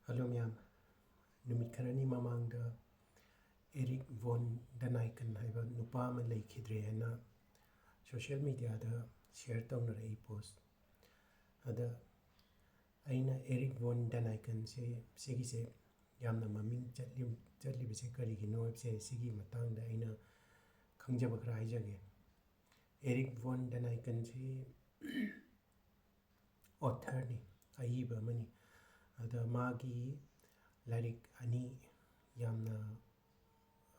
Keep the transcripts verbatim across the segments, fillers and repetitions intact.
Hello ꯃꯌꯥꯝ, ꯅꯨꯃꯤꯠ ꯈꯔꯅꯤ ꯃꯃꯥꯡꯗ ꯑꯦꯔꯤꯛ ꯚꯣꯟ ꯗꯅꯥꯏꯀꯟ ꯍꯥꯏꯕ ꯅꯨꯄꯥ ꯑꯃ ꯂꯩꯈꯤꯗ꯭ꯔꯦ ꯍꯥꯏꯅ ꯁꯣꯁꯤꯌꯦꯜ ꯃꯤꯗꯤꯌꯥꯗ ꯁꯤꯌꯔ ꯇꯧꯅꯔꯛꯏ ꯄꯣꯁ꯫ ꯑꯗ ꯑꯩꯅ ꯑꯦꯔꯤꯛ ꯚꯣꯟ ꯗꯅꯥꯏꯀꯟꯁꯦ, ꯁꯤꯒꯤꯁꯦ ꯌꯥꯝꯅ ꯃꯃꯤꯡ ꯆꯠꯂꯤ-, ꯆꯠꯂꯤꯕꯁꯦ ꯀꯔꯤꯒꯤꯅꯣ ꯍꯥꯏꯕꯁꯦ, ꯁꯤꯒꯤ ꯃꯇꯥꯡꯗ ꯑꯩꯅ ꯈꯪꯖꯕ ꯈꯔ ꯍꯥꯏꯖꯒꯦ꯫ ꯑꯦꯔꯤꯛ ꯚꯣꯟ ꯗꯅꯥꯏꯀꯟꯁꯤ ꯑꯣꯊꯔꯅꯤ, ꯑꯏꯕ ꯑꯃꯅꯤ꯫ ꯑꯗ ꯃꯥꯒꯤ ꯂꯥꯏꯔꯤꯛ ꯑꯅꯤ ꯌꯥꯝꯅ,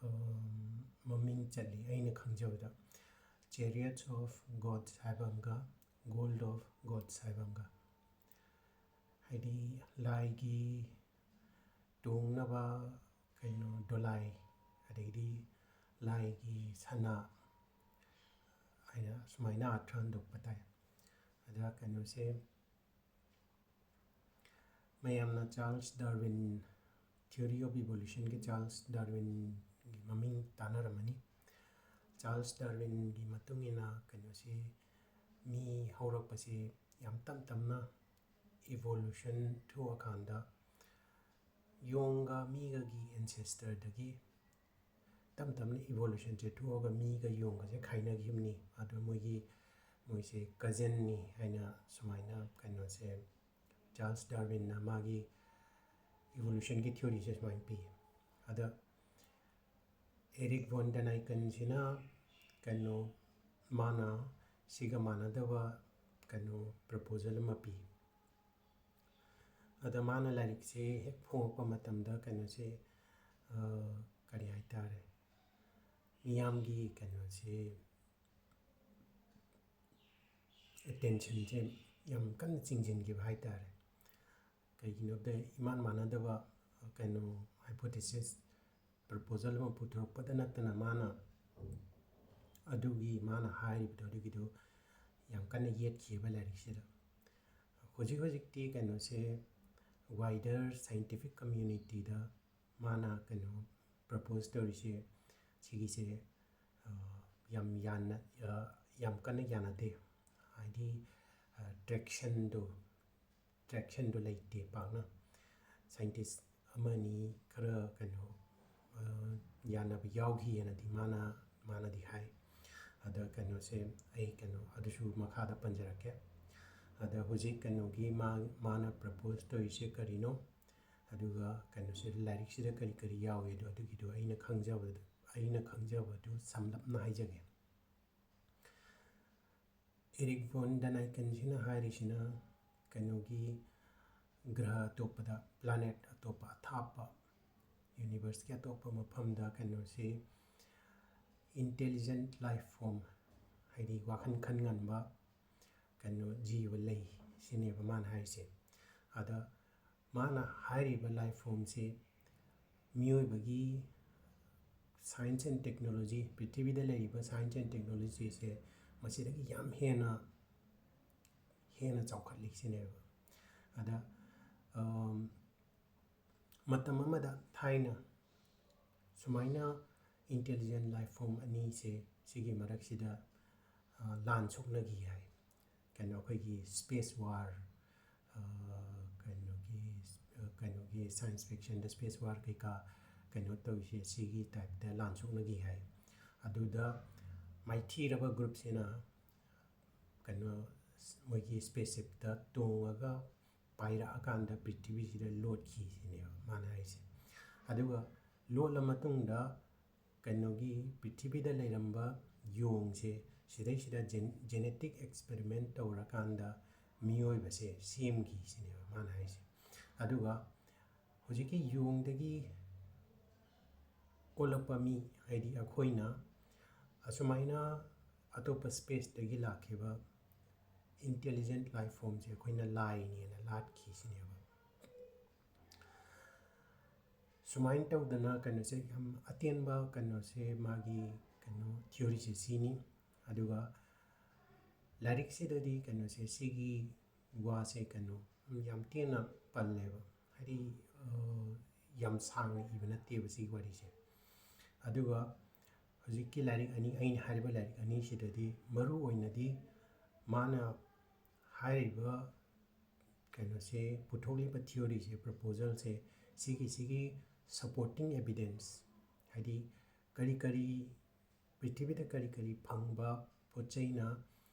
ꯑꯝ, ꯃꯃꯤꯡ ꯆꯠꯂꯤ ꯑꯩꯅ ꯈꯪꯖꯕꯗ, Chariots of Gods ꯍꯥꯏꯕ ꯑꯃꯒ Gold of Gods ꯍꯥꯏꯕ ꯑꯃꯒ꯫ ꯍꯥꯏꯗꯤ ꯂꯥꯏꯒꯤ ꯇꯣꯡꯅꯕ ꯀꯩꯅꯣ ꯗꯣꯂꯥꯏ, ꯑꯗꯩꯗꯤ ꯂꯥꯏꯒꯤ ꯁꯅꯥ ꯍꯥꯏꯅ ꯁꯨꯃꯥꯏꯅ ꯑꯥꯔꯊ ꯍꯟꯗꯣꯛꯄ ꯇꯥꯏ꯫ ꯑꯗ ꯀꯩꯅꯣꯁꯦ, ꯃꯌꯥꯝꯅ Charles Darwin, Theory of Evolutionꯒꯤ Charles ꯗꯥꯔꯋꯤꯟꯒꯤ ꯃꯃꯤꯡ ꯇꯥꯟꯅꯔꯝꯃꯅꯤ꯫ ꯆꯥꯔꯜꯁ ꯗꯥꯔꯋꯤꯟꯒꯤ ꯃꯇꯨꯡ ꯏꯟꯅ ꯀꯩꯅꯣꯁꯤ, ꯃꯤ ꯍꯧꯔꯛꯄꯁꯤ ꯌꯥꯝ ꯇꯞ ꯇꯞꯅ ꯏꯚꯣꯂꯨꯁꯟ ꯊꯣꯛꯑꯀꯥꯟꯗ ꯌꯣꯡꯒ ꯃꯤꯒꯒꯤ ꯑꯦꯟꯁꯦꯁꯇꯔꯗꯒꯤ ꯇꯞ ꯇꯞꯅ ꯏꯚꯣꯂꯨꯁꯟꯁꯦ ꯊꯣꯛꯑꯒ ꯃꯤꯒ ꯌꯣꯡꯒꯁꯦ ꯈꯥꯏꯅꯈꯤꯕꯅꯤ꯫ ꯑꯗꯣ ꯃꯣꯏꯒꯤ, ꯃꯣꯏꯁꯦ ꯀꯖꯟꯅꯤ ꯍꯥꯏꯅ ꯁꯨꯃꯥꯏꯅ ꯀꯩꯅꯣꯁꯦ, ꯆꯥꯔꯜꯁ ꯗꯥꯔꯋꯤꯟꯅ ꯃꯥꯒꯤ ꯏꯚꯣꯂꯨꯁꯟꯒꯤ ꯊꯤꯑꯣꯔꯤꯁꯦ ꯁꯨꯃꯥꯏꯅ ꯄꯤ꯫ ꯑꯗ ꯑꯦꯔꯤꯛ ꯚꯣꯟ ꯗꯅꯥꯏꯀꯟꯁꯤꯅ ꯀꯩꯅꯣ, ꯃꯥꯅ ꯁꯤꯒ ꯃꯥꯟꯅꯗꯕ ꯀꯩꯅꯣ ꯄ꯭ꯔꯄꯣꯖꯦꯜ ꯑꯃ ꯄꯤ꯫ ꯑꯗ ꯃꯥꯅ ꯂꯥꯏꯔꯤꯛꯁꯦ ꯍꯦꯛ ꯐꯣꯡꯉꯛꯄ ꯃꯇꯝꯗ ꯀꯩꯅꯣꯁꯦ, ꯑ, ꯀꯔꯤ ꯍꯥꯏꯇꯥꯔꯦ, ꯃꯤꯌꯥꯝꯒꯤ ꯀꯩꯅꯣꯁꯦ, ꯑꯦꯇꯦꯟꯁꯟꯁꯦ ꯌꯥꯝ ꯀꯟꯅ ꯆꯤꯡꯁꯤꯟꯈꯤꯕ ꯍꯥꯏꯇꯥꯔꯦ꯫ ꯀꯩꯒꯤꯅꯣꯗ ꯏꯃꯥꯟ ꯃꯥꯟꯅꯗꯕ ꯀꯩꯅꯣ ꯍꯥꯏꯄꯣꯊꯦꯁꯤꯁ, ꯄ꯭ꯔꯄꯣꯖꯦꯜ ꯑꯃ ꯄꯨꯊꯣꯔꯛꯄꯗ ꯅꯠꯇꯅ ꯃꯥꯅ ꯑꯗꯨꯒꯤ ꯃꯥꯅ ꯍꯥꯏꯔꯤꯕꯗꯣ ꯑꯗꯨꯒꯤꯗꯣ ꯌꯥꯝ ꯀꯟꯅ ꯌꯦꯠꯈꯤꯕ ꯂꯥꯏꯔꯤꯛꯁꯤꯗ꯫ ꯍꯧꯖꯤꯛ ꯍꯧꯖꯤꯛꯇꯤ ꯀꯩꯅꯣꯁꯦ wider scientific communityꯗ ꯃꯥꯅ ꯀꯩꯅꯣ ꯄ꯭ꯔꯄꯣꯖ ꯇꯧꯔꯤꯁꯦ ꯁꯤꯒꯤꯁꯦ, ꯑ, ꯌꯥꯝ ꯌꯥꯟꯅ-, ꯑ, ꯌꯥꯝ ꯀꯟꯅ ꯌꯥꯅꯗꯦ꯫ ꯍꯥꯏꯗꯤ, ꯑ, ꯇ꯭ꯔꯦꯛꯁꯟꯗꯣ, ꯇ꯭ꯔꯦꯛꯁꯟꯗꯣ ꯂꯩꯇꯦ ꯄꯥꯛꯅ꯫ ꯁꯥꯏꯟꯇꯤꯁ ꯑꯃꯅꯤ ꯈꯔ ꯀꯩꯅꯣ, ꯑ, ꯌꯥꯅꯕ ꯌꯥꯎꯈꯤꯑꯅꯗꯤ ꯃꯥꯅ, ꯃꯥꯅꯗꯤ ꯍꯥꯏ꯫ ꯑꯗ ꯀꯩꯅꯣꯁꯦ ꯑꯩ ꯀꯩꯅꯣ ꯑꯗꯨꯁꯨ ꯃꯈꯥꯗ ꯄꯟꯖꯔꯛꯀꯦ꯫ ꯑꯗ ꯍꯧꯖꯤꯛ ꯀꯩꯅꯣꯒꯤ ꯃꯥ-, ꯃꯥꯅ ꯄ꯭ꯔꯄꯣꯁ ꯇꯧꯔꯤꯁꯦ ꯀꯔꯤꯅꯣ? ꯑꯗꯨꯒ ꯀꯩꯅꯣꯁꯦ ꯂꯥꯏꯔꯤꯛꯁꯤꯗ ꯀꯔꯤ ꯀꯔꯤ ꯌꯥꯎꯏ? ꯑꯗꯣ ꯑꯗꯨꯒꯤꯗꯣ ꯑꯩꯅ ꯈꯪꯖꯕꯗ, ꯑꯩꯅ ꯈꯪꯖꯕꯗꯨ ꯁꯝꯂꯞꯅ ꯍꯥꯏꯖꯒꯦ꯫ ꯏꯔꯤꯛ ꯚꯣꯟ ꯗꯅꯥꯏꯀꯟꯁꯤꯅ ꯍꯥꯏꯔꯤꯁꯤꯅ ꯀꯩꯅꯣꯒꯤ ꯒ꯭ꯔꯍ ꯑꯇꯣꯞꯄꯗ, ꯄ꯭ꯂꯥꯅꯦꯠ ꯑꯇꯣꯞꯄ, ꯑꯊꯥꯞꯄ, ꯌꯨꯅꯤꯚꯔꯁꯀꯤ ꯑꯇꯣꯞꯄ ꯃꯐꯝꯗ ꯀꯩꯅꯣꯁꯤ intelligent life form, ꯍꯥꯏꯗꯤ ꯋꯥꯈꯜ ꯈꯟ ꯉꯝꯕ ꯀꯩꯅꯣ ꯖꯤꯕ ꯂꯩ ꯁꯤꯅꯦꯕ ꯃꯥꯅ ꯍꯥꯏꯔꯤꯁꯦ꯫ ꯑꯗ ꯃꯥꯅ ꯍꯥꯏꯔꯤꯕ life formꯁꯤ ꯃꯤꯑꯣꯏꯕꯒꯤ science and technology, ꯄ꯭ꯔꯤꯊꯤꯕꯤꯗ ꯂꯩꯔꯤꯕ science and technologyꯁꯦ ꯃꯁꯤꯗꯒꯤ ꯌꯥꯝ ꯍꯦꯟꯅ, ꯍꯦꯟꯅ ꯆꯥꯎꯈꯠꯂꯤ ꯁꯤꯅꯦꯕ꯫ ꯑꯗ, ꯑꯝ, ꯃꯇꯝ ꯑꯃꯗ ꯊꯥꯏꯅ ꯁꯨꯃꯥꯏꯅ intelligent life form ꯑꯅꯤꯁꯦ ꯁꯤꯒꯤ ꯃꯔꯛꯁꯤꯗ, ꯑ, ꯂꯥꯟ ꯁꯣꯛꯅꯈꯤ ꯍꯥꯏ꯫ ꯀꯩꯅꯣ ꯑꯩꯈꯣꯏꯒꯤ space war, ꯑ, ꯀꯩꯅꯣꯒꯤ, ꯑ, ꯀꯩꯅꯣꯒꯤ science fictionꯗ space war ꯀꯩꯀꯥ ꯀꯩꯅꯣ ꯇꯧꯔꯤꯁꯦ ꯁꯤꯒꯤ typeꯇ ꯂꯥꯟ ꯁꯣꯛꯅꯈꯤ ꯍꯥꯏ꯫ ꯑꯗꯨꯗ ꯃꯥꯏꯊꯤꯔꯕ groupꯁꯤꯅ ꯀꯩꯅꯣ ꯃꯣꯏꯒꯤ spaceshipꯇ ꯇꯣꯡꯉꯒ ꯄꯥꯏꯔꯛꯑꯀꯥꯟꯗ ꯄ꯭ꯔꯤꯊꯤꯕꯤꯁꯤꯗ ꯂꯣꯠꯈꯤ ꯁꯤꯅꯦꯕ ꯃꯥꯅ ꯍꯥꯏꯁꯦ꯫ ꯑꯗꯨꯒ ꯂꯣꯠꯂ ꯃꯇꯨꯡꯗ ꯀꯩꯅꯣꯒꯤ ꯄ꯭ꯔꯤꯊꯤꯕꯤꯗ ꯂꯩꯔꯝꯕ ꯌꯣꯡꯁꯦ ꯁꯤꯗꯩꯁꯤꯗ gen-, genetic experiment ꯇꯧꯔꯀꯥꯟꯗ ꯃꯤꯑꯣꯏꯕꯁꯦ ꯁꯦꯝꯈꯤ ꯁꯤꯅꯦꯕ ꯃꯥꯅ ꯍꯥꯏꯁꯦ꯫ ꯑꯗꯨꯒ ꯍꯧꯖꯤꯛꯀꯤ ꯌꯣꯡꯗꯒꯤ ꯑꯣꯜꯂꯛꯄ ꯃꯤ, ꯍꯥꯏꯗꯤ ꯑꯩꯈꯣꯏꯅ, ꯑꯁꯨꯃꯥꯏꯅ ꯑꯇꯣꯞꯄ spaceꯇꯒꯤ ꯂꯥꯛꯈꯤꯕ intelligent life formꯁꯦ ꯑꯩꯈꯣꯏꯅ ꯂꯥꯏꯅꯦꯅ ꯂꯥꯠꯈꯤ ꯁꯤꯅꯦꯕ꯫ ꯁꯨꯃꯥꯏꯅ ꯇꯧꯗꯅ ꯀꯩꯅꯣꯁꯦ ꯌꯥꯝ ꯑꯇꯦꯟꯕ ꯀꯩꯅꯣꯁꯦ ꯃꯥꯒꯤ ꯀꯩꯅꯣ theoryꯁꯦ ꯁꯤꯅꯤ꯫ ꯑꯗꯨꯒ ꯂꯥꯏꯔꯤꯛꯁꯤꯗꯗꯤ ꯀꯩꯅꯣꯁꯦ ꯁꯤꯒꯤ ꯋꯥꯁꯦ ꯀꯩꯅꯣ ꯌꯥꯝ ꯇꯦꯟꯅ ꯄꯜꯂꯦꯕ, ꯍꯥꯏꯗꯤ, ꯑ, ꯌꯥꯝ ꯁꯥꯡꯅ ꯏꯕ ꯅꯠꯇꯦꯕ ꯁꯤꯒꯤ ꯋꯥꯔꯤꯁꯦ꯫ ꯑꯗꯨꯒ ꯍꯧꯖꯤꯛꯀꯤ ꯂꯥꯏꯔꯤꯛ ꯑꯅꯤ, ꯑꯩꯅ ꯍꯥꯏꯔꯤꯕ ꯂꯥꯏꯔꯤꯛ ꯑꯅꯤꯁꯤꯗꯗꯤ ꯃꯔꯨ ꯑꯣꯏꯅꯗꯤ ꯃꯥꯅ ꯍꯥꯏꯔꯤꯕ ꯀꯩꯅꯣꯁꯦ, ꯄꯨꯊꯣꯛꯂꯤꯕ ꯊꯤꯑꯣꯔꯤꯁꯦ, ꯄ꯭ꯔꯄꯣꯖꯦꯜꯁꯦ, ꯁꯤꯒꯤ ꯁꯤꯒꯤ ꯁꯄꯣꯔꯇꯤꯡ ꯑꯦꯕꯤꯗꯦꯟꯁ, ꯍꯥꯏꯗꯤ ꯀꯔꯤ ꯀꯔꯤ, ꯄ꯭ꯔꯤꯊꯤꯕꯤꯗ ꯀꯔꯤ ꯀꯔꯤ ꯐꯪꯕ ꯄꯣꯠ ꯆꯩꯅ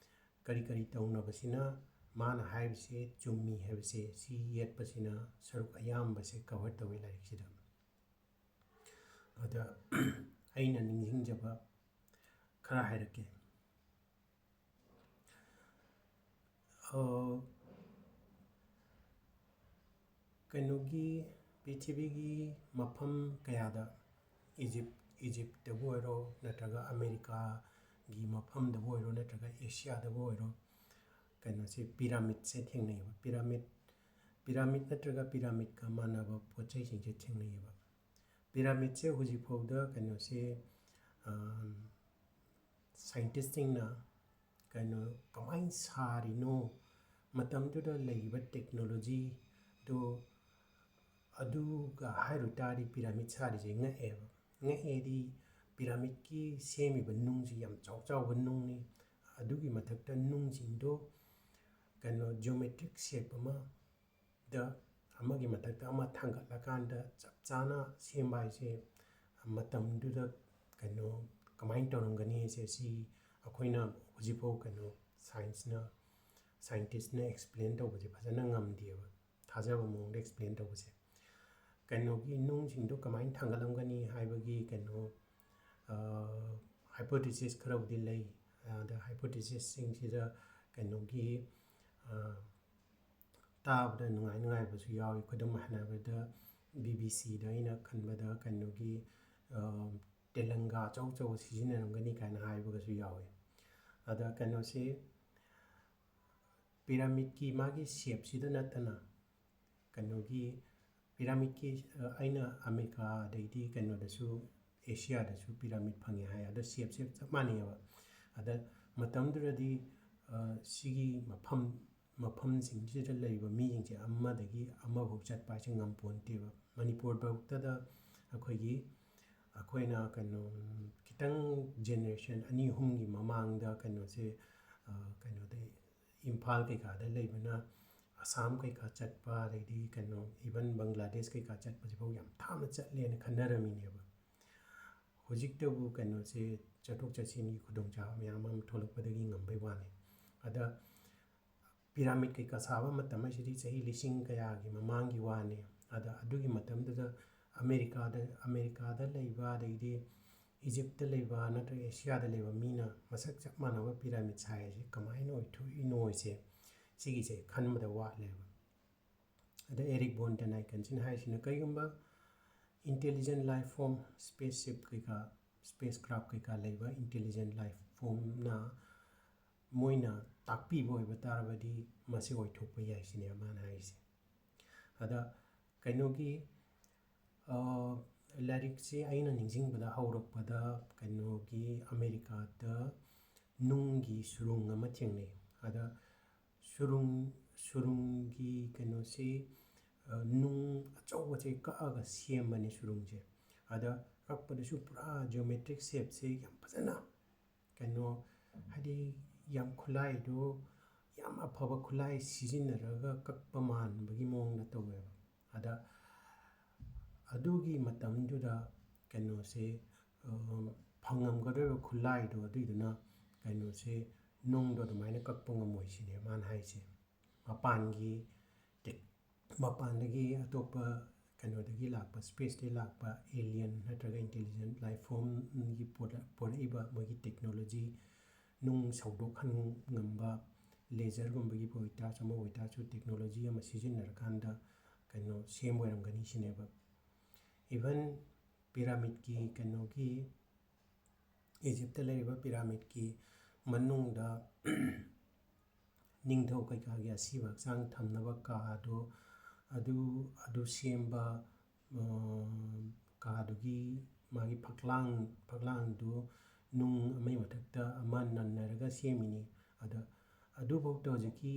ꯀꯔꯤ ꯀꯔꯤ ꯇꯧꯅꯕꯁꯤꯅ ꯃꯥꯅ ꯍꯥꯏꯔꯤꯕꯁꯦ ꯆꯨꯝꯃꯤ ꯍꯥꯏꯕꯁꯦ, ꯁꯤ ꯌꯦꯠꯄꯁꯤꯅ ꯁꯔꯨꯛ ꯑꯌꯥꯝꯕꯁꯦ ꯀꯚꯔ ꯇꯧꯋꯤ ꯂꯥꯏꯔꯤꯛꯁꯤꯗ꯫ ꯑꯗ ꯑꯩꯅ ꯅꯤꯡꯁꯤꯡꯖꯕ ꯈꯔ ꯍꯥꯏꯔꯛꯀꯦ꯫ ꯑ, ꯀꯩꯅꯣꯒꯤ, ꯄ꯭ꯔꯤꯊꯤꯕꯤꯒꯤ ꯃꯐꯝ ꯀꯌꯥꯗ, ꯏꯖꯤꯞ, ꯏꯖꯤꯞꯇꯕꯨ ꯑꯣꯏꯔꯣ, ꯅꯠꯇ꯭ꯔꯒ ꯑꯃꯦꯔꯤꯀꯥꯒꯤ ꯃꯐꯝꯗꯕꯨ ꯑꯣꯏꯔꯣ, ꯅꯠꯇ꯭ꯔꯒ ꯑꯦꯁꯤꯌꯥꯗꯕꯨ ꯑꯣꯏꯔꯣ, ꯀꯩꯅꯣꯁꯦ, ꯄꯤꯔꯥꯃꯤꯠꯁꯦ ꯊꯦꯡꯅꯩꯌꯦꯕ꯫ ꯄꯤꯔꯥꯃꯤꯠ, ꯄꯤꯔꯥꯃꯤꯠ ꯅꯠꯇ꯭ꯔꯒ ꯄꯤꯔꯥꯃꯤꯠꯀ ꯃꯥꯟꯅꯕ ꯄꯣꯠ ꯆꯩꯁꯤꯡꯁꯦ ꯊꯦꯡꯅꯩꯌꯦꯕ꯫ ꯄꯤꯔꯥꯃꯤꯠꯁꯦ ꯍꯧꯖꯤꯛꯐꯥꯎꯗ ꯀꯩꯅꯣꯁꯦ, ꯑꯝ, ꯁꯥꯏꯟꯇꯤꯁꯁꯤꯡꯅ ꯀꯩꯅꯣ ꯀꯃꯥꯏꯅ ꯁꯥꯔꯤꯅꯣ, ꯃꯇꯝꯗꯨꯗ ꯂꯩꯔꯤꯕ ꯇꯦꯛꯅꯣꯂꯣꯖꯤꯗꯣ, ꯑꯗꯨꯒ ꯍꯥꯏꯔꯨ ꯇꯥꯔꯗꯤ ꯄꯤꯔꯥꯃꯤꯠ ꯁꯥꯔꯤꯁꯦ ꯉꯛꯑꯦꯕ꯫ ꯉꯛꯑꯦꯗꯤ, ꯄꯤꯔꯥꯃꯤꯠꯀꯤ ꯁꯦꯝꯃꯤꯕ ꯅꯨꯡꯁꯤ ꯌꯥꯝ ꯆꯥꯎ ꯆꯥꯎꯕ ꯅꯨꯡꯅꯤ꯫ ꯑꯗꯨꯒꯤ ꯃꯊꯛꯇ ꯅꯨꯡꯁꯤꯡꯗꯣ ꯀꯩꯅꯣ ꯖꯤꯑꯣꯃꯦꯇ꯭ꯔꯤꯛ ꯁꯦꯞ ꯑꯃꯗ, ꯑꯃꯒꯤ ꯃꯊꯛꯇ ꯑꯃ ꯊꯥꯡꯒꯠꯂꯀꯥꯟꯗ ꯆꯞ ꯆꯥꯅ ꯁꯦꯝꯕ ꯍꯥꯏꯁꯦ ꯃꯇꯝꯗꯨꯗ ꯀꯩꯅꯣ ꯀꯃꯥꯏꯅ ꯇꯧꯔꯝꯒꯅꯤ ꯍꯥꯏꯁꯦ, ꯁꯤ ꯑꯩꯈꯣꯏꯅ ꯍꯧꯖꯤꯛꯐꯥꯎ ꯀꯩꯅꯣ ꯁꯥꯏꯟꯁꯅ, ꯁꯥꯏꯟꯇꯤꯁꯅ ꯑꯦꯛꯁꯄ꯭ꯂꯦꯟ ꯇꯧꯕꯁꯦ ꯐꯖꯅ ꯉꯝꯗꯦꯕ, ꯊꯥꯖꯕ ꯃꯑꯣꯡꯗ ꯑꯦꯛꯁꯄ꯭ꯂꯦꯟ ꯇꯧꯕꯁꯦ꯫ ꯀꯩꯅꯣꯒꯤ ꯅꯨꯡꯁꯤꯡꯗꯣ ꯀꯃꯥꯏꯅ ꯊꯥꯡꯒꯠꯂꯝꯒꯅꯤ ꯍꯥꯏꯕꯒꯤ ꯀꯩꯅꯣ, ꯍꯥꯏꯄꯣꯊꯤꯁꯤꯁ ꯈꯔꯕꯨꯗꯤ ꯂꯩ꯫ ꯑꯗ ꯍꯥꯏꯄꯣꯊꯤꯁꯤꯁꯁꯤꯡꯁꯤꯗ ꯀꯩꯅꯣꯒꯤ, ꯑ, ꯇꯥꯕꯗ ꯅꯨꯡꯉꯥꯏ ꯅꯨꯡꯉꯥꯏꯕꯁꯨ ꯌꯥꯎꯏ꯫ ꯈꯨꯗꯝ ꯍꯥꯏꯅꯕꯗ, ꯕꯤ ꯕꯤ ꯁꯤꯗ ꯑꯩꯅ ꯈꯟꯕꯗ ꯀꯩꯅꯣꯒꯤ, ꯑ, ꯇꯦꯂꯪꯒꯥ ꯑꯆꯧ ꯑꯆꯧꯕ ꯁꯤꯖꯤꯟꯅꯔꯝꯒꯅꯤ ꯀꯥꯏꯅ ꯍꯥꯏꯕꯒꯁꯨ ꯌꯥꯎꯏ꯫ ꯑꯗ ꯀꯩꯅꯣꯁꯤ, ꯄꯤꯔꯥꯃꯤꯠꯀꯤ ꯃꯥꯒꯤ ꯁꯦꯞꯁꯤꯗ ꯅꯠꯇꯅ, ꯀꯩꯅꯣꯒꯤ ꯄꯤꯔꯥꯃꯤꯠꯀꯤ, ꯑ, ꯑꯩꯅ ꯑꯃꯦꯔꯤꯀꯥ ꯑꯗꯩꯗꯤ ꯀꯩꯅꯣꯗꯁꯨ, ꯑꯦꯁꯤꯌꯥꯗꯁꯨ ꯄꯤꯔꯥꯃꯤꯠ ꯐꯪꯉꯦ ꯍꯥꯏ꯫ ꯑꯗꯣ ꯁꯦꯞꯁꯦ ꯆꯞ ꯃꯥꯟꯅꯩꯌꯦꯕ꯫ ꯑꯗ ꯃꯇꯝꯗꯨꯗꯗꯤ, ꯑ, ꯁꯤꯒꯤ ꯃꯐꯝ, ꯃꯐꯝꯁꯤꯡꯁꯤꯗ ꯂꯩꯔꯤꯕ ꯃꯤꯁꯤꯡꯁꯦ ꯑꯃꯗꯒꯤ ꯑꯃꯐꯥꯎ ꯆꯠꯄ ꯍꯥꯏꯁꯦ ꯉꯝꯄꯣꯟꯇꯦꯕ꯫ ꯃꯅꯤꯄꯨꯔ ꯐꯥꯎꯇꯗ ꯑꯩꯈꯣꯏꯒꯤ, ꯑꯩꯈꯣꯏꯅ ꯀꯩꯅꯣ, ꯈꯤꯇꯪ ꯖꯦꯅꯦꯔꯦꯁꯟ ꯑꯅꯤ ꯑꯍꯨꯝꯒꯤ ꯃꯃꯥꯡꯗ ꯀꯩꯅꯣꯁꯦ, ꯑ, ꯀꯩꯅꯣꯗ, ꯏꯝꯐꯥꯜ ꯀꯩꯀꯥꯗ ꯂꯩꯕꯅ ꯑꯁꯥꯝ ꯀꯩꯀꯥ ꯆꯠꯄ, ꯑꯗꯩꯗꯤ ꯀꯩꯅꯣ, even ꯕꯪꯒ꯭ꯂꯥꯗꯦꯁ ꯀꯩꯀꯥ ꯆꯠꯄꯁꯤꯐꯥꯎ ꯌꯥꯝ ꯊꯥꯞꯅ ꯆꯠꯂꯦꯅ ꯈꯟꯅꯔꯝꯃꯤꯅꯦꯕ꯫ ꯍꯧꯖꯤꯛꯇꯕꯨ ꯀꯩꯅꯣꯁꯦ, ꯆꯠꯊꯣꯛ ꯆꯠꯁꯤꯟꯒꯤ ꯈꯨꯗꯣꯡꯆꯥꯕ ꯃꯌꯥꯝ ꯑꯃ ꯊꯣꯛꯂꯛꯄꯗꯒꯤ ꯉꯝꯕꯩ ꯋꯥꯅꯤ꯫ ꯑꯗ ꯄꯤꯔꯥꯃꯤꯠ ꯀꯩꯀꯥ ꯁꯥꯕ ꯃꯇꯝ ꯍꯥꯏꯁꯤꯗꯤ ꯆꯍꯤ ꯂꯤꯁꯤꯡ ꯀꯌꯥꯒꯤ ꯃꯃꯥꯡꯒꯤ ꯋꯥꯅꯤ꯫ ꯑꯗ ꯑꯗꯨꯒꯤ ꯃꯇꯝꯗꯨꯗ ꯑꯃꯦꯔꯤꯀꯥꯗ, ꯑꯃꯦꯔꯤꯀꯥꯗ ꯂꯩꯕ, ꯑꯗꯩꯗꯤ ꯏꯖꯤꯞꯇ ꯂꯩꯕ ꯅꯠꯇ꯭ꯔꯒ ꯑꯦꯁꯤꯌꯥꯗ ꯂꯩꯕ ꯃꯤꯅ ꯃꯁꯛ ꯆꯞ ꯃꯥꯟꯅꯕ ꯄꯤꯔꯥꯃꯤꯠ ꯁꯥꯏ ꯍꯥꯏꯁꯦ ꯀꯃꯥꯏꯅ ꯑꯣꯏꯊꯣꯛꯏꯅꯣ ꯍꯥꯏꯁꯦ, ꯁꯤꯒꯤꯁꯦ ꯈꯟꯕꯗ ꯋꯥꯠꯂꯦꯕ꯫ ꯑꯗ ꯑꯦꯔꯤꯛ ꯕꯣꯟ ꯗꯦꯅꯥꯏꯀꯟꯁꯤꯅ ꯍꯥꯏꯔꯤꯁꯤꯅ, ꯀꯩꯒꯨꯝꯕ intelligent life form, spaceship ꯀꯩꯀꯥ, spacecraft ꯀꯩꯀꯥ ꯂꯩꯕ intelligent life formꯅ ꯃꯣꯏꯅ ꯇꯥꯛꯄꯤꯕ ꯑꯣꯏꯕ ꯇꯥꯔꯕꯗꯤ ꯃꯁꯤ ꯑꯣꯏꯊꯣꯛꯄ ꯌꯥꯏ ꯁꯤꯅꯦ ꯃꯥꯅ ꯍꯥꯏꯔꯤꯁꯦ꯫ ꯑꯗ ꯀꯩꯅꯣꯒꯤ, ꯑ, ꯂꯥꯏꯔꯤꯛꯁꯦ ꯑꯩꯅ ꯅꯤꯡꯁꯤꯡꯕꯗ ꯍꯧꯔꯛꯄꯗ ꯀꯩꯅꯣꯒꯤ ꯑꯃꯦꯔꯤꯀꯥꯗ ꯅꯨꯡꯒꯤ ꯁꯨꯔꯨꯡ ꯑꯃ ꯊꯦꯡꯅꯩ꯫ ꯑꯗ ꯁꯨꯔꯨꯡ, ꯁꯨꯔꯨꯡꯒꯤ ꯀꯩꯅꯣꯁꯤ, ꯑ, ꯅꯨꯡ ꯑꯆꯧꯕꯁꯦ ꯀꯛꯑꯒ ꯁꯦꯝꯕꯅꯦ ꯁꯨꯔꯨꯡꯁꯦ꯫ ꯑꯗ ꯀꯛꯄꯗꯁꯨ ꯄꯨꯔꯥ geometric shapeꯁꯦ ꯌꯥꯝ ꯐꯖꯅ ꯀꯩꯅꯣ, ꯍꯥꯏꯗꯤ ꯌꯥꯝ ꯈꯨꯠꯂꯥꯏꯗꯣ, ꯌꯥꯝ ꯑꯐꯕ ꯈꯨꯠꯂꯥꯏ ꯁꯤꯖꯤꯟꯅꯔꯒ ꯀꯛꯄ ꯃꯥꯟꯕꯒꯤ ꯃꯑꯣꯡꯗ ꯇꯧꯋꯦꯕ꯫ ꯑꯗ ꯑꯗꯨꯒꯤ ꯃꯇꯝꯗꯨꯗ ꯀꯩꯅꯣꯁꯦ, ꯑ, ꯐꯪꯉꯝꯒꯗꯧꯔꯤꯕ ꯈꯨꯠꯂꯥꯏꯗꯣ ꯑꯗꯨꯏꯗꯨꯅ ꯀꯩꯅꯣꯁꯦ, ꯅꯨꯡꯗꯣ ꯑꯗꯨꯃꯥꯏꯅ ꯀꯛꯄ ꯉꯝꯃꯣꯏ ꯁꯤꯅꯦ ꯃꯥꯅ ꯍꯥꯏꯁꯦ꯫ ꯃꯄꯥꯟꯒꯤ ꯇꯦꯛ-, ꯃꯄꯥꯟꯗꯒꯤ ꯑꯇꯣꯞꯄ ꯀꯩꯅꯣꯗꯒꯤ ꯂꯥꯛꯄ, spaceꯇꯒꯤ ꯂꯥꯛꯄ alien ꯅꯠꯇ꯭ꯔꯒ intelligent life formꯒꯤ ꯄꯣꯔꯛ-, ꯄꯣꯔꯛꯏꯕ ꯃꯣꯏꯒꯤ technology, ꯅꯨꯡ ꯁꯧꯗꯣꯛꯍꯟ ꯉꯝꯕ laserꯒꯨꯝꯕꯒꯤ ꯑꯣꯏꯇꯥꯔꯁꯨ, ꯑꯃ ꯑꯣꯏꯇꯥꯔꯁꯨ technology ꯑꯃ ꯁꯤꯖꯤꯟꯅꯔꯀꯥꯟꯗ ꯀꯩꯅꯣ ꯁꯦꯝꯕ ꯑꯣꯏꯔꯝꯒꯅꯤ ꯁꯤꯅꯦꯕ꯫ Even ꯄꯤꯔꯥꯃꯤꯠꯀꯤ ꯀꯩꯅꯣꯒꯤ, ꯏꯖꯤꯞꯇ ꯂꯩꯔꯤꯕ ꯄꯤꯔꯥꯃꯤꯠꯀꯤ ꯃꯅꯨꯡꯗ ꯅꯤꯡꯊꯧ ꯀꯩꯀꯥꯒꯤ ꯑꯁꯤꯕ ꯍꯛꯆꯥꯡ ꯊꯝꯅꯕ ꯀꯥꯗꯣ, ꯑꯗꯨ, ꯑꯗꯨ ꯁꯦꯝꯕ, ꯑ, ꯀꯥꯗꯨꯒꯤ ꯃꯥꯒꯤ ꯐꯛꯂꯥꯡ, ꯐꯛꯂꯥꯡꯗꯨ ꯅꯨꯡ ꯑꯃꯒꯤ ꯃꯊꯛꯇ ꯑꯃ ꯅꯟꯅꯔꯒ ꯁꯦꯝꯃꯤꯅꯤ꯫ ꯑꯗ ꯑꯗꯨꯐꯥꯎꯗ ꯍꯧꯖꯤꯛꯀꯤ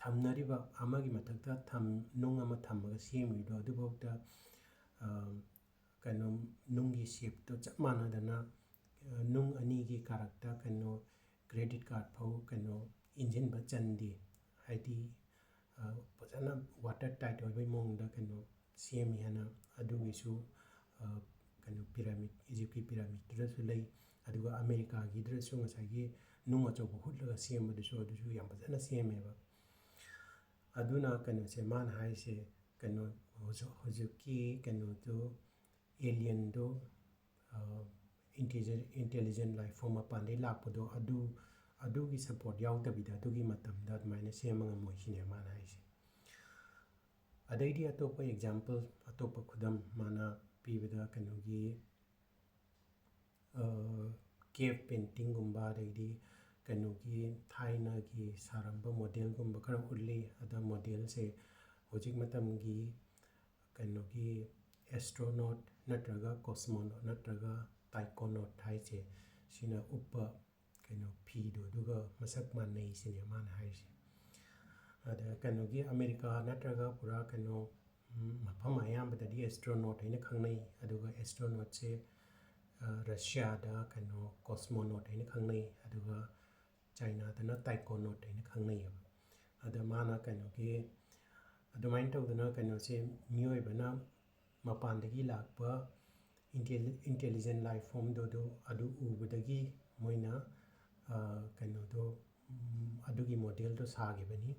ꯊꯝꯅꯔꯤꯕ ꯑꯃꯒꯤ ꯃꯊꯛꯇ ꯊꯝ-, ꯅꯨꯡ ꯑꯃ ꯊꯝꯃꯒ ꯁꯦꯝꯃꯤꯗꯣ ꯑꯗꯨꯐꯥꯎꯗ, ꯑ, ꯀꯩꯅꯣ, ꯅꯨꯡꯒꯤ shapeꯇꯣ ꯆꯞ ꯃꯥꯟꯅꯗꯅ, ꯑ, ꯅꯨꯡ ꯑꯅꯤꯒꯤ ꯀꯥꯔꯛꯇ ꯀꯩꯅꯣ, credit card ꯐꯥꯎ ꯀꯩꯅꯣ, ꯏꯟꯁꯤꯟꯕ ꯆꯟꯗꯦ꯫ ꯍꯥꯏꯗꯤ, ꯐꯖꯅ water tight ꯑꯣꯏꯕꯒꯤ ꯃꯑꯣꯡꯗ ꯀꯩꯅꯣ ꯁꯦꯝꯃꯤ ꯍꯥꯏꯅ, ꯑꯗꯨꯒꯤꯁꯨ ꯀꯩꯅꯣ ꯄꯤꯔꯥꯃꯤꯠ, ꯏꯖꯤꯞꯀꯤ ꯄꯤꯔꯥꯃꯤꯠꯇꯨꯗꯁꯨ ꯂꯩ꯫ ꯑꯗꯨꯒ ꯑꯃꯦꯔꯤꯀꯥꯒꯤꯗꯨꯗꯁꯨ ꯉꯁꯥꯏꯒꯤ ꯅꯨꯡ ꯑꯆꯧꯕ ꯍꯨꯠꯂꯒ ꯁꯦꯝꯕꯗꯨꯁꯨ, ꯑꯗꯨꯁꯨ ꯌꯥꯝ ꯐꯖꯅ ꯁꯦꯝꯃꯦꯕ꯫ ꯑꯗꯨꯅ ꯀꯩꯅꯣꯁꯦ ꯃꯥꯅ ꯍꯥꯏꯁꯦ, ꯀꯩꯅꯣ ꯍꯧꯖꯤꯛ, ꯍꯧꯖꯤꯛꯀꯤ ꯀꯩꯅꯣꯗꯨ, alienꯗꯨ, intelligent life form ꯃꯄꯥꯟꯗꯒꯤ ꯂꯥꯛꯄꯗꯣ, ꯑꯗꯨ, ꯑꯗꯨꯒꯤ support ꯌꯥꯎꯗꯕꯤꯗ ꯑꯗꯨꯒꯤ ꯃꯇꯝꯗ ꯑꯗꯨꯃꯥꯏꯅ ꯁꯦꯝꯕ ꯉꯝꯃꯣꯏ ꯁꯤꯅꯦ ꯃꯥꯅ ꯍꯥꯏꯁꯦ꯫ ꯑꯗꯩꯗꯤ ꯑꯇꯣꯞꯄ example, ꯑꯇꯣꯞꯄ ꯈꯨꯗꯝ ꯃꯥꯅ ꯄꯤꯕꯗ ꯀꯩꯅꯣꯒꯤ cave paintingꯒꯨꯝꯕ, ꯑꯗꯩꯗꯤ ꯀꯩꯅꯣꯒꯤ ꯊꯥꯏꯅꯒꯤ ꯁꯥꯔꯝꯕ modelꯒꯨꯝꯕ ꯈꯔ ꯎꯠꯂꯤ꯫ ꯑꯗ modelꯁꯦ ꯍꯧꯖꯤꯛ ꯃꯇꯝꯒꯤ ꯀꯩꯅꯣꯒꯤ astronaut ꯅꯠꯇ꯭ꯔꯒ cosmonaut ꯅꯠꯇ꯭ꯔꯒ taikonaut ꯍꯥꯏꯁꯦ, ꯁꯤꯅ ꯎꯞꯄ ꯀꯩꯅꯣ ꯐꯤꯗꯣ ꯑꯗꯨꯒ ꯃꯁꯛ ꯃꯥꯟꯅꯩ ꯁꯤꯅꯦ ꯃꯥꯅ ꯍꯥꯏꯔꯤꯁꯦ꯫ ꯑꯗ ꯀꯩꯅꯣꯒꯤ ꯑꯃꯦꯔꯤꯀꯥ ꯅꯠꯇ꯭ꯔꯒ ꯄꯨꯔꯥ ꯀꯩꯅꯣ, ꯎꯝ, ꯃꯐꯝ ꯑꯌꯥꯝꯕꯗꯗꯤ astronaut ꯍꯥꯏꯅ ꯈꯪꯅꯩ꯫ ꯑꯗꯨꯒ astronautꯁꯦ, ꯑ, ꯔꯁꯤꯌꯥꯗ ꯀꯩꯅꯣ cosmonaut ꯍꯥꯏꯅ ꯈꯪꯅꯩ꯫ ꯑꯗꯨꯒ ꯆꯥꯏꯅꯥꯗꯅ taikonaut ꯍꯥꯏꯅ ꯈꯪꯅꯩꯌꯦꯕ꯫ ꯑꯗ ꯃꯥꯅ ꯀꯩꯅꯣꯒꯤ, ꯑꯗꯨꯃꯥꯏꯅ ꯇꯧꯗꯅ ꯀꯩꯅꯣꯁꯦ ꯃꯤꯑꯣꯏꯕꯅ ꯃꯄꯥꯟꯗꯒꯤ ꯂꯥꯛꯄ intelli-, intelligent life formꯗꯣ ꯑꯗꯨ, ꯑꯗꯨ ꯎꯕꯗꯒꯤ ꯃꯣꯏꯅ, ꯑ, ꯀꯩꯅꯣꯗꯣ, ꯎꯝ, ꯑꯗꯨꯒꯤ modelꯗꯣ ꯁꯥꯈꯤꯕꯅꯤ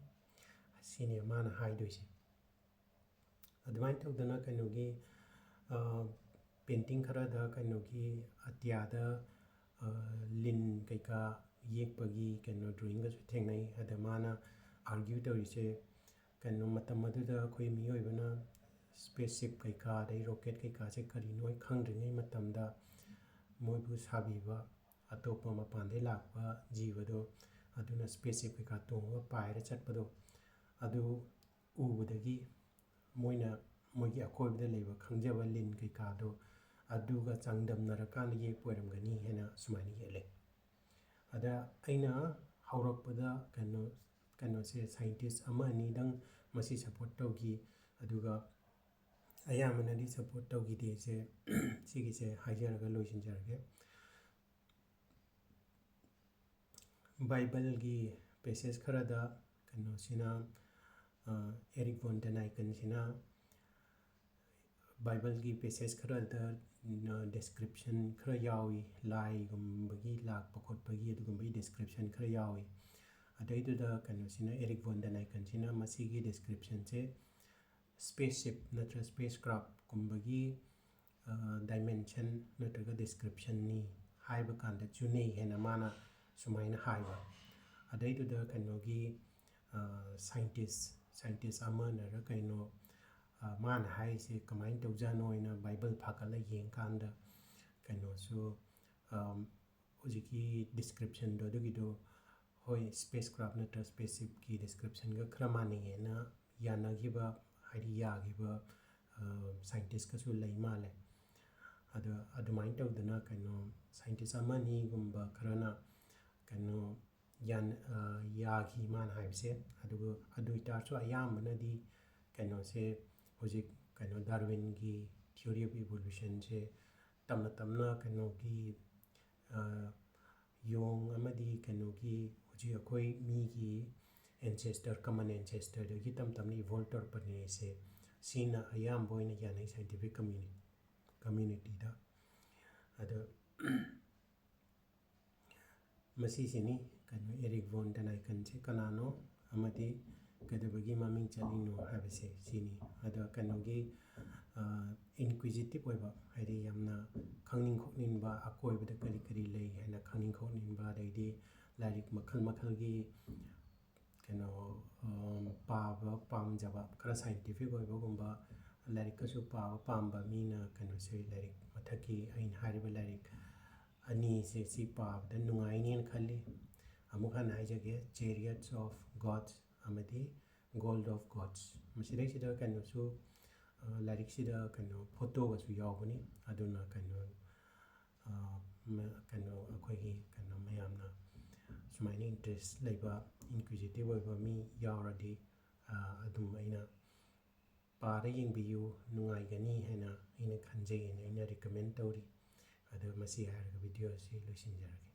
ꯁꯤꯅꯦ ꯃꯥꯅ ꯍꯥꯏꯗꯣꯏꯁꯦ꯫ ꯑꯗꯨꯃꯥꯏꯅ ꯇꯧꯗꯅ ꯀꯩꯅꯣꯒꯤ, ꯑ, painting ꯈꯔꯗ ꯀꯩꯅꯣꯒꯤ ꯑꯇꯤꯌꯥꯗ, ꯑ, ꯂꯤꯟ ꯀꯩꯀꯥ ꯌꯦꯛꯄꯒꯤ ꯀꯩꯅꯣ drawingꯒꯁꯨ ꯊꯦꯡꯅꯩ꯫ ꯑꯗ ꯃꯥꯅ argue ꯇꯧꯔꯤꯁꯦ, ꯀꯩꯅꯣ ꯃꯇꯝ ꯑꯗꯨꯗ ꯑꯩꯈꯣꯏ ꯃꯤꯑꯣꯏꯕꯅ spaceship ꯀꯩꯀꯥ ꯑꯗꯩ rocket ꯀꯩꯀꯥꯁꯦ ꯀꯔꯤꯅꯣ ꯈꯪꯗ꯭ꯔꯤꯉꯩ ꯃꯇꯝꯗ ꯃꯣꯏꯕꯨ ꯁꯥꯕꯤꯕ ꯑꯇꯣꯞꯄ ꯃꯄꯥꯟꯗꯒꯤ ꯂꯥꯛꯄ ꯖꯤꯕꯗꯣ, ꯑꯗꯨꯅ spaceship ꯀꯩꯀꯥ ꯇꯣꯡꯉꯒ ꯄꯥꯏꯔ ꯆꯠꯄꯗꯣ, ꯑꯗꯨ ꯎꯕꯗꯒꯤ ꯃꯣꯏꯅ ꯃꯣꯏꯒꯤ ꯑꯀꯣꯏꯕꯗ ꯂꯩꯕ ꯈꯪꯖꯕ ꯂꯤꯟ ꯀꯩꯀꯥꯗꯣ ꯑꯗꯨꯒ ꯆꯥꯡꯗꯝꯅꯔꯀꯥꯟꯗ ꯌꯦꯛꯄ ꯑꯣꯏꯔꯝꯒꯅꯤ ꯍꯥꯏꯅ ꯁꯨꯃꯥꯏꯅ ꯌꯦꯛꯂꯦ꯫ ꯑꯗ ꯑꯩꯅ ꯍꯧꯔꯛꯄꯗ ꯀꯩꯅꯣ, ꯀꯩꯅꯣꯁꯦ scientist ꯑꯃ ꯑꯅꯤꯗꯪ ꯃꯁꯤ support ꯇꯧꯈꯤ, ꯑꯗꯨꯒ ꯑꯌꯥꯝꯕꯅꯗꯤ support ꯇꯧꯈꯤꯗꯦ꯫ ꯁꯦ, ꯁꯤꯒꯤꯁꯦ ꯍꯥꯏꯖꯔꯒ ꯂꯣꯏꯁꯤꯟꯖꯔꯒꯦ꯫ ꯕꯥꯏꯕꯜꯒꯤ passage ꯈꯔꯗ ꯀꯩꯅꯣꯁꯤꯅ, ꯑ, Eric von Däniken ꯁꯤꯅ ꯕꯥꯏꯕꯜꯒꯤ ꯄꯦꯁꯦꯖ ꯈꯔꯗ, ꯅ, ꯗꯤꯁꯀ꯭ꯔꯤꯞꯁꯟ ꯈꯔ ꯌꯥꯎꯏ, ꯂꯥꯏꯒꯨꯝꯕꯒꯤ ꯂꯥꯛꯄ ꯈꯣꯠꯄꯒꯤ ꯑꯗꯨꯒꯨꯝꯕꯒꯤ ꯗꯤꯁꯀ꯭ꯔꯤꯞꯁꯟ ꯈꯔ ꯌꯥꯎꯏ꯫ ꯑꯗꯩꯗꯨꯗ ꯀꯩꯅꯣꯁꯤꯅ, Eric von Däniken ꯁꯤꯅ ꯃꯁꯤꯒꯤ ꯗꯤꯁꯀ꯭ꯔꯤꯞꯁꯟꯁꯦ ꯁ꯭ꯄꯦꯁꯁꯤꯞ ꯅꯠꯇ꯭ꯔ ꯁ꯭ꯄꯦꯁ ꯀ꯭ꯔꯥꯐꯀꯨꯝꯕꯒꯤ, ꯑ, ꯗꯥꯏꯃꯦꯟꯁꯟ ꯅꯠꯇ꯭ꯔꯒ ꯗꯤꯁꯀ꯭ꯔꯤꯞꯁꯟꯅꯤ ꯍꯥꯏꯕ ꯀꯥꯟꯗ ꯆꯨꯅꯩ ꯍꯥꯏꯅ ꯃꯥꯅ ꯁꯨꯃꯥꯏꯅ ꯍꯥꯏꯕ꯫ ꯑꯗꯩꯗꯨꯗ ꯀꯩꯅꯣꯒꯤ, ꯑ, ꯁꯥꯏꯟꯇꯤꯁ, ꯁꯥꯏꯟꯇꯤꯁ ꯑꯃꯅꯔ ꯀꯩꯅꯣ, ꯑ, ꯃꯥꯅ ꯍꯥꯏꯔꯤꯁꯦ ꯀꯃꯥꯏꯅ ꯇꯧꯖꯥꯠꯅꯣ ꯍꯥꯏꯅ ꯕꯥꯏꯕꯜ ꯐꯥꯒꯠꯂ ꯌꯦꯡꯀꯥꯟꯗ ꯀꯩꯅꯣꯁꯨ, ꯑꯝ, ꯍꯧꯖꯤꯛꯀꯤ ꯗꯤꯁꯀ꯭ꯔꯤꯞꯁꯟꯗꯣ ꯑꯗꯨꯒꯤꯗꯣ, ꯍꯣꯏ, ꯁ꯭ꯄꯦꯁ ꯀ꯭ꯔꯥꯐ ꯅꯠꯇ꯭ꯔ ꯁ꯭ꯄꯦꯁꯁꯤꯞꯀꯤ ꯗꯤꯁꯀ꯭ꯔꯤꯞꯁꯟꯒ ꯈꯔ ꯃꯥꯟꯅꯩꯌꯦꯅ ꯌꯥꯅꯈꯤꯕ, ꯍꯥꯏꯗꯤ ꯌꯥꯈꯤꯕ, ꯑ, ꯁꯥꯏꯟꯇꯤꯁꯀꯁꯨ ꯂꯩ ꯃꯥꯜꯂꯦ꯫ ꯑꯗꯣ ꯑꯗꯨꯃꯥꯏꯅ ꯇꯧꯗꯅ ꯀꯩꯅꯣ ꯁꯥꯏꯟꯇꯤꯁ ꯑꯃ ꯑꯅꯤꯒꯨꯝꯕ ꯈꯔꯅ ꯀꯩꯅꯣ ꯌꯥꯟ-, ꯑ, ꯌꯥꯈꯤ ꯃꯥꯅ ꯍꯥꯏꯕꯁꯦ꯫ ꯑꯗꯨꯒ ꯑꯗꯨ ꯑꯣꯏꯇꯥꯔꯁꯨ ꯑꯌꯥꯝꯕꯅꯗꯤ ꯀꯩꯅꯣꯁꯦ ꯍꯧꯖꯤꯛ ꯀꯩꯅꯣ ꯗꯥꯔꯋꯤꯟꯒꯤ theory of evolutionꯁꯦ ꯇꯞꯅ ꯇꯞꯅ ꯀꯩꯅꯣꯒꯤ, ꯑ, ꯌꯣꯡ ꯑꯃꯗꯤ ꯀꯩꯅꯣꯒꯤ ꯍꯧꯖꯤꯛ ꯑꯩꯈꯣꯏ ꯃꯤꯒꯤ ancestor, common ancestorꯗꯒꯤ ꯇꯞ ꯇꯞꯅ evolve ꯇꯧꯔꯛꯄꯅꯦ ꯁꯦ, ꯁꯤꯅ ꯑꯌꯥꯝꯕ ꯑꯣꯏꯅ ꯌꯥꯅꯩ scientific communi-, communityꯗ꯫ ꯑꯗꯣ ꯃꯁꯤꯁꯤꯅꯤ ꯀꯩꯅꯣ Eric von Dänikenꯁꯦ ꯀꯅꯥꯅꯣ ꯑꯃꯗꯤ ꯀꯩꯗꯧꯕꯒꯤ ꯃꯃꯤꯡ ꯆꯠꯂꯤꯅꯣ ꯍꯥꯏꯕꯁꯦ ꯁꯤꯅꯤ꯫ ꯑꯗꯣ ꯀꯩꯅꯣꯒꯤ, ꯑ, inquisitive ꯑꯣꯏꯕ, ꯍꯥꯏꯗꯤ ꯌꯥꯝꯅ ꯈꯪꯅꯤꯡ ꯈꯣꯠꯅꯤꯡꯕ, ꯑꯀꯣꯏꯕꯗ ꯀꯔꯤ ꯀꯔꯤ ꯂꯩ ꯍꯥꯏꯅ ꯈꯪꯅꯤꯡ ꯈꯣꯠꯅꯤꯡꯕ, ꯑꯗꯩꯗꯤ ꯂꯥꯏꯔꯤꯛ ꯃꯈꯜ ꯃꯈꯜꯒꯤ ꯀꯩꯅꯣ, ꯑ, ꯄꯥꯕ ꯄꯥꯝꯖꯕ, ꯈꯔ scientific ꯑꯣꯏꯕꯒꯨꯝꯕ ꯂꯥꯏꯔꯤꯛꯀꯁꯨ ꯄꯥꯕ ꯄꯥꯝꯕ ꯃꯤꯅ ꯀꯩꯅꯣꯁꯦ, ꯂꯥꯏꯔꯤꯛ ꯃꯊꯛꯀꯤ ꯑꯩꯅ ꯍꯥꯏꯔꯤꯕ ꯂꯥꯏꯔꯤꯛ ꯑꯅꯤꯁꯦ ꯁꯤ ꯄꯥꯕꯗ ꯅꯨꯡꯉꯥꯏꯅꯦꯅ ꯈꯜꯂꯤ꯫ ꯑꯃꯨꯛ ꯍꯟꯅ ꯍꯥꯏꯖꯒꯦ, Chariots of Gods ꯑꯃꯗꯤ Gold of Gods꯫ ꯃꯁꯤꯗꯩꯁꯤꯗ ꯀꯩꯅꯣꯁꯨ, ꯑ, ꯂꯥꯏꯔꯤꯛꯁꯤꯗ ꯀꯩꯅꯣ ꯐꯣꯇꯣꯒꯁꯨ ꯌꯥꯎꯕꯅꯤ꯫ ꯑꯗꯨꯅ ꯀꯩꯅꯣ, ꯑ, ꯃ-, ꯀꯩꯅꯣ ꯑꯩꯈꯣꯏꯒꯤ ꯀꯩꯅꯣ ꯃꯌꯥꯝꯅ ꯁꯨꯃꯥꯏꯅ interest ꯂꯩꯕ, inquisitive ꯑꯣꯏꯕ ꯃꯤ ꯌꯥꯎꯔꯗꯤ, ꯑ, ꯑꯗꯨꯝ ꯑꯩꯅ ꯄꯥꯔ ꯌꯦꯡꯕꯤꯌꯨ, ꯅꯨꯡꯉꯥꯏꯒꯅꯤ ꯍꯥꯏꯅ ꯑꯩꯅ ꯈꯟꯖꯩ, ꯑꯩꯅ recommend ꯇꯧꯔꯤ꯫ ꯑꯗꯣ ꯃꯁꯤ ꯍꯥꯏꯔꯒ video ꯑꯁꯤ ꯂꯣꯏꯁꯤꯟꯖꯔꯒꯦ꯫